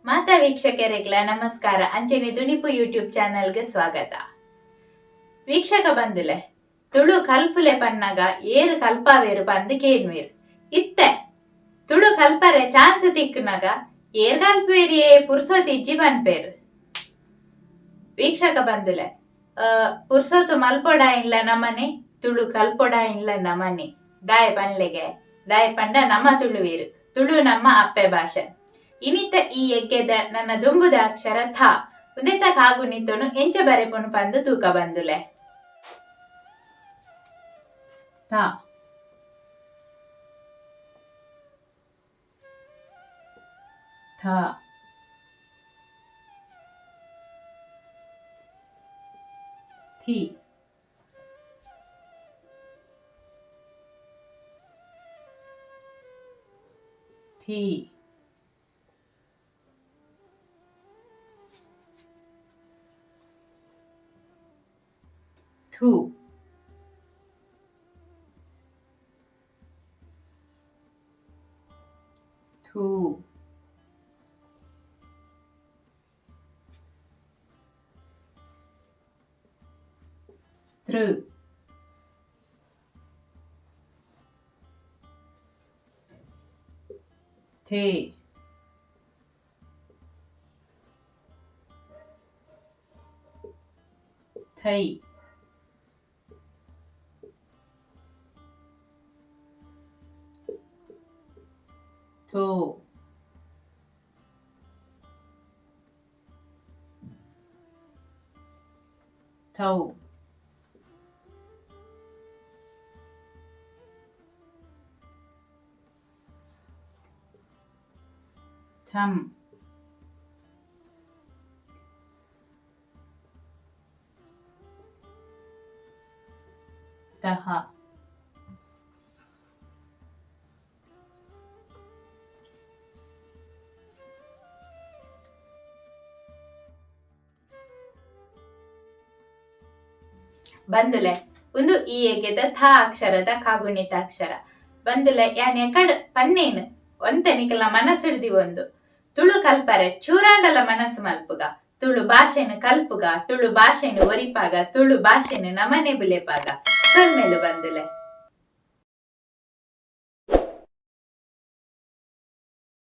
ಮಾತಾ ವೀಕ್ಷಕರಿಗ್ಲ ನಮಸ್ಕಾರ. ಅಂಚನೆ ದುನಿಪು ಯೂಟ್ಯೂಬ್ ಚಾನೆಲ್ಗೆ ಸ್ವಾಗತ. ವೀಕ್ಷಕ ಬಂದುಲೆ, ತುಳು ಕಲ್ಪುಲೆ ಪನ್ನಗ ಏರು ಕಲ್ಪಾವೇರು ಪಂದ್ ಕೇನ್ವೇರು. ಇತ್ತೆ ತುಳು ಕಲ್ಪರೆ ಚಾನ್ಸ್ ತಿಕ್ಕುನಗ ಏರ್ ಕಲ್ಪೇರಿಯೇ ಪುರ್ಸೋತ್ ಇಜ್ಜಿ ಪನ್ಪೇರು. ವೀಕ್ಷಕ ಬಂದುಲೆ, ಪುರ್ಸೋತು ಮಲ್ಪೊಡ ಇಲ್ಲ ನಮನೆ, ತುಳು ಕಲ್ಪೊಡ ಇಲ್ಲ ನಮನೆ. ದಾಯ ಪನ್ಲೆಗೆ ದಾಯ ಪಂಡ ನಮ್ಮ ತುಳುವೇರು, ತುಳು ನಮ್ಮ ಅಪ್ಪೆ ಭಾಷೆ. ಇನಿತ ಈ ಎಗ್ಗೆದ ನನ್ನ ದುಂಬುದ ಅಕ್ಷರ ಥಾ. ಉಂದೆತ ಕಾಗುಣಿತೊನು ಎಂಚ ಬರೆಪೊನು ಪಂದು ತೂಕ ಬಂದುಲೆ. ಥಾ ಥಾ ಥಿ ಥಿ ಥು ಥೂ ತೃ ಥೇ ಥೈ ಥೋ ಥೌ ಥಮ್ ತಹ. ಬಂದುಲೆ, ಒಂದು ಈ ಎಗೆದ ಥಾ ಅಕ್ಷರದ ಕಾಗುಣಿತಾಕ್ಷರ. ಬಂದುಲೆ, ಯಾನ್ ಎಕಡ್ ಪನ್ನೇನು ಒಂತೆ ನಿಕಲ್ನ ಮನಸ್ಸಿಡ್ದಿ ಒಂದು ತುಳು ಕಲ್ಪರೆ ಚೂರಾಂಡಲ ಮನಸ್ಸು ಮಲ್ಪುಗ, ತುಳು ಭಾಷೆನು ಕಲ್ಪುಗ, ತುಳು ಭಾಷೆನು ಒರಿಪಾಗ, ತುಳು ಭಾಷೆನು ನಮನೆ ಬುಲೆಪಾಗ. ಸೊಲ್ಮೆಲು ಬಂದುಲೆ.